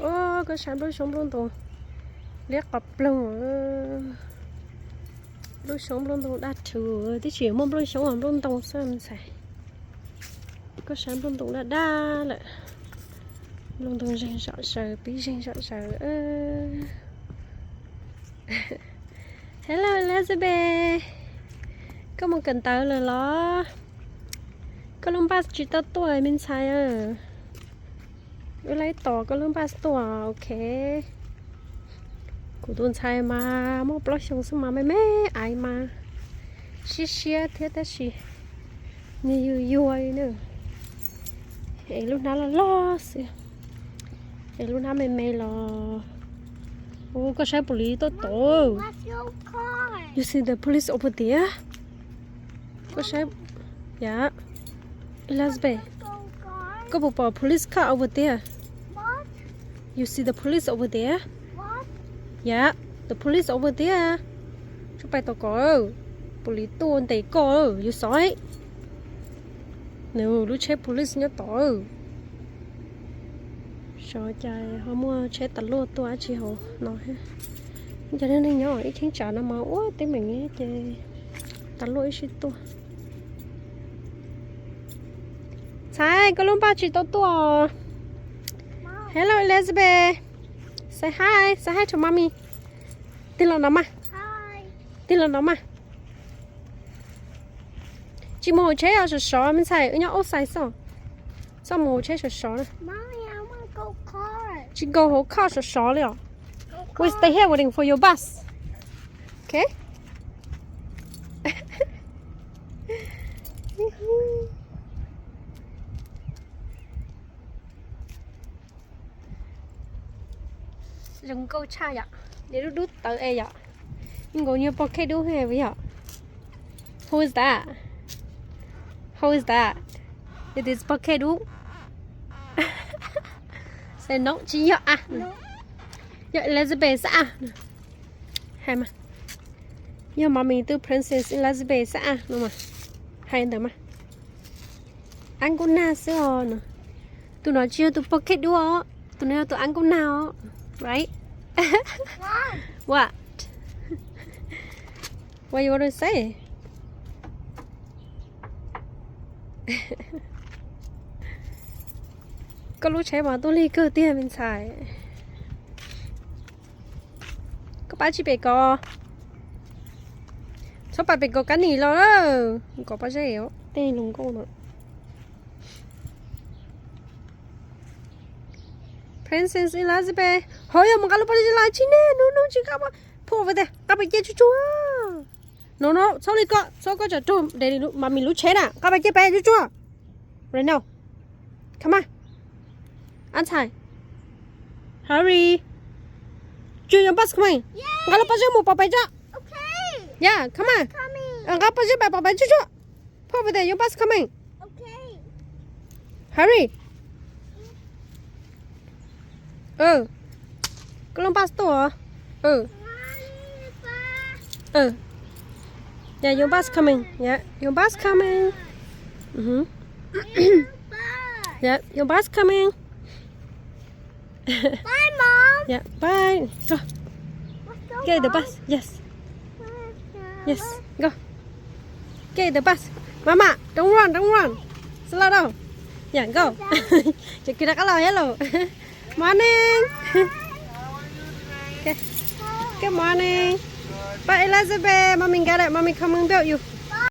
Koj saib nplooj xyoob nplooj ntoo liab qos ploog. Nplooj xyoob nplooj ntoo daj rhuv, twb tsis muaj nplooj xyoob nplooj ntoo xwb ntxhais. Koj saib nplooj ntoo daj daj lawm. Nplooj ntoo zeeg zom zaws, pib zeeg zom zaws. Hello Elizabeth, koj mus kawm ntawv lawm los? Koj lub npaj tsis tau tuaj me ntxhais. Wb laib tos koj lub npaj tuaj, ok. Kuv tus ntxhais mas muaj plaub xyoo xwb mas me me aiv mas siab siab thiab tab sis nws yuag yuag li na. Es lub hnab loj loj xwb, es lub hnab me me los. Ua koj saib police tuaj tod. You see the police over there? Koj saib, yeah. Elizabeth, koj puas pom police car over there? You see the police over there? Yeah, the police over there. Tsuas pais tom koj, police tuaj ntes koj, yuav xov. Nws lub tsheb police nyob tod. Xyov cas ho muaj tsheb tas luaj tuaj dab tsi hauv no thiab. Cov neeg nyob ib cheeb tsam no mas ua teeb meem ces tas luaj ib sij tuaj. Ntxhais, koj lub npaj tsis tau tuaj. Hello Elizabeth. Say hi, say hi to mommy. Tig los no mas. Tig los no mas. Tsis mus hauv tsheb os, sov sov me ntxhais, wb nyob outside xwb. Txhob mus hauv tsheb sov sov na. Tsis nkaus hauv car sov sov li os. We stay here waiting for your bus. Okay? Zoo nkauj tshaj yom, niag dub dub tawv es yom. Nkaus nyuag pob kheej dub heev yom. Who is that? Who is that? It is pob kheej dub. Say no, tsis yog a. Yog Elizabeth xwb a. Hais mas, yog mommy tus Princess Elizabeth xwb a no mas. Hais ntawd mas. Ab nkauj nag xwb os no. Tus no tsis yog tus pob kheej dub os, tus no yog tus ab nkauj nag os. Right? What? What you want to say? Koj lub tsheb mas tuaj lig kawg tiag me ntxhais. Koj pab tsij pem kov. Txhob pab pem kov kab nim los na. Kov pob zeb tej hluas nkauj no. Princess Elizabeth, hov yog mus nqa lub pob zeb los tsis ne, no no tsis nqa, phu ua tiag, nqa pem cia tsuag tsuag. No no, txhob li ko, txhob koj tsam raug Daddy Mommy lub tsheb na, nqa pem cia pem tsuag tsuag. Right now. Come on. An Txhais. Hurry. Tsuag, your bus coming. Nqa lub pob zeb mus pov pem tso. Yeah, come on. Nqa pob zeb pem pov pem tsuag tsuag. Phu ua tiag, your bus coming. Hurry. Koj lub bus tuaj. Yeah, your bus coming. Yeah, your bus coming. Yeah, your bus coming. Bye, Mom. Yeah, bye. Go. Let's go, Get the Mom. bus. Yes. Let's go. Yes. Go. Get the bus. Mama, don't run, don't run. Slow down. Yeah, go. Ces kis rov qab los yom los. Morning. Okay. Good morning. Bye, Elizabeth. Mommy got it. Mommy coming build you.